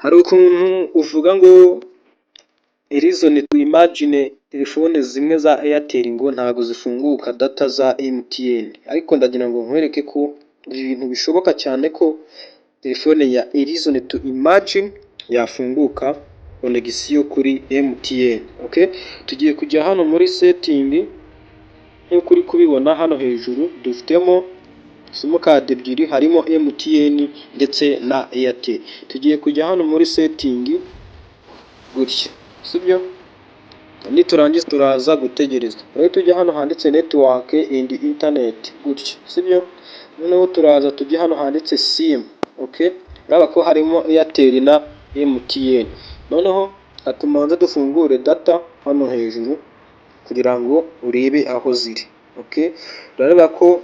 Hari ukuntu uvuga ngo Horizon to Imagine, telefone zimwe za Airtel ngo ntabwo zifunguka data za MTN, ariko ndagira ngo nkwereke ko ibi bintu bishoboka cyane ko telefone ya Horizon to Imagine yafunguka connexion kuri MTN. Okay, tugiye kujya hano muri setting nk'uko uri kubibona hano hejuru. Dufitemo simukadi ebyiri, harimo MTN ndetse na Airtel. Tugiye kujya hano muri setting gutya, sibyo? Niturangiza turaza gutegereza rero, tujya hano handitse network and internet gutya, sibyo? Noneho turaza tujye hano handitse SIM. Okay, urabona ko harimo Airtel na MTN. Noneho tumanze dufungure data hano hejuru kugira ngo urebe aho ziri. Okay, urareba ko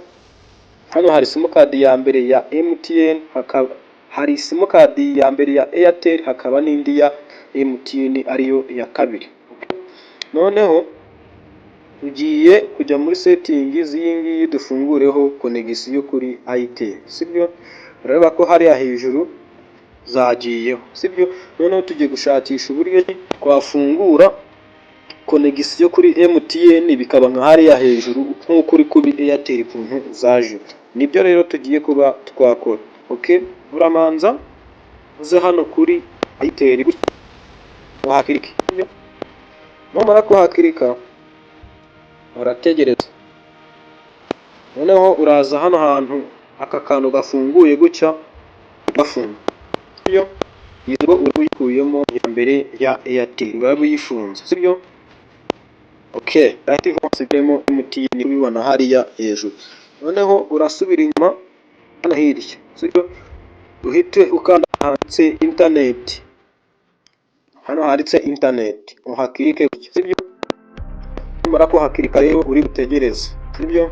hano hari simukadi ya mbere ya MTN, hakaba hari simukadi ya mbere ya Airtel, hakaba n'indi ya MTN ariyo ya kabiri. Noneho tugiye kujya muri setting z'iyi ngiyi, dufungureho connexion kuri Airtel, sibyo? Urareba ko hariya hejuru zagiyeho, sibyo? Noneho tugiye gushakisha uburyo twafungura connexion kuri MTN, bikaba nka hariya hejuru nk'uko uri kuri Airtel ukuntu zaje. Nibyo rero tugiye kuba twakora. Okay, uramanza uze hano kuri Airtel uhakirike. Numara kuhakirika urategereza. Noneho uraza hano hantu aka kantu gafunguye gutya, gafunga sibyo? Ubwo uyikuyemo ya mbere ya Airtel uraba uyifunze, sibyo? Okay, hasigayemo MTN, ubibona hariya hejuru. Noneho urasubira inyuma hano hirya, sibyo? Uhite ukanda handitse internet, hano handitse internet uhakirike, sibyo? Numara kuhakirika rero uri butegereze, sibyo?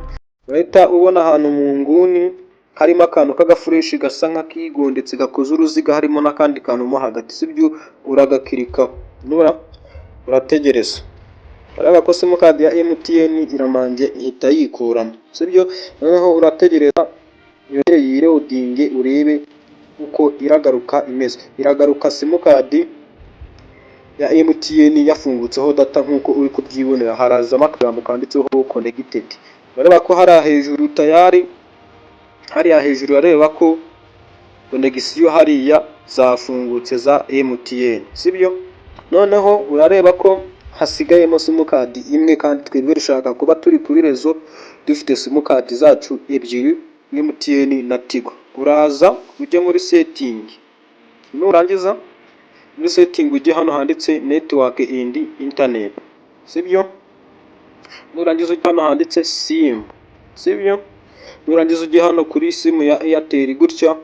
Urahita ubona ahantu mu nguni harimo akantu k'agaflèche gasa nk'akigondetse gakoze uruziga, harimo n'akandi kantu mo hagati, sibyo? Uragakirikaho, nura urategereza. Urabona ko simukadi ya MTN iramanje ihita yikuramo, sibyo? Noneho urategereza yongere yiloadinge, urebe uko iragaruka imeze. Iragaruka simukadi ya MTN yafungutseho data nk'uko uri kubyibonera, harazamo akagambo kanditseho connected. Urareba ko hariya hejuru tayari, hariya hejuru urareba ko connexion hariya zafungutse za MTN, sibyo? Noneho urareba ko hasigayemo simukadi imwe, kandi twebwe dushaka kuba turi kuri réseau dufite simukadi zacu ebyiri, MTN na Tigo. Uraza ujye muri setting, nurangiza muri setting ujye hano handitse network and internet, sibyo? Nurangiza ujye hano handitse SIM, sibyo? Nurangiza ujye hano kuri SIM ya Airtel gutya,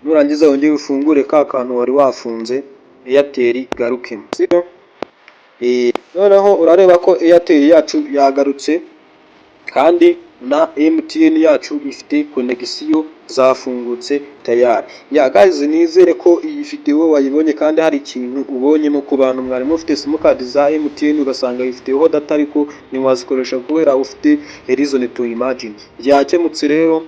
nurangiza wongere ufungure ka kantu wari wafunze, Airtel igarukemo, sibyo? Noneho urareba ko Airtel yacu yagarutse kandi na MTN yacu ifite connexion zafungutse tayari. Yeah guys, nizere ko iyi video wayibonye kandi hari ikintu ubonyemo. Ku bantu mwari mufite simukadi za MTN ugasanga yifiteho data ariko ntiwazikoresha kubera ufite Horizon to Imagine, byakemutse rero.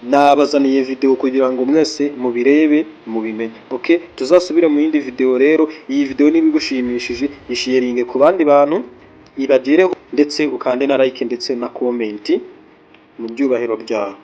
Nabazaniye video kugira ngo mwese mubirebe, mubimenye. Okay, tuzasubire mu yindi video rero. Iyi video niba igushimishije, yisharinge ku bandi bantu ibagereho, ndetse ukande na like ndetse na comment mu byubahiro byawe.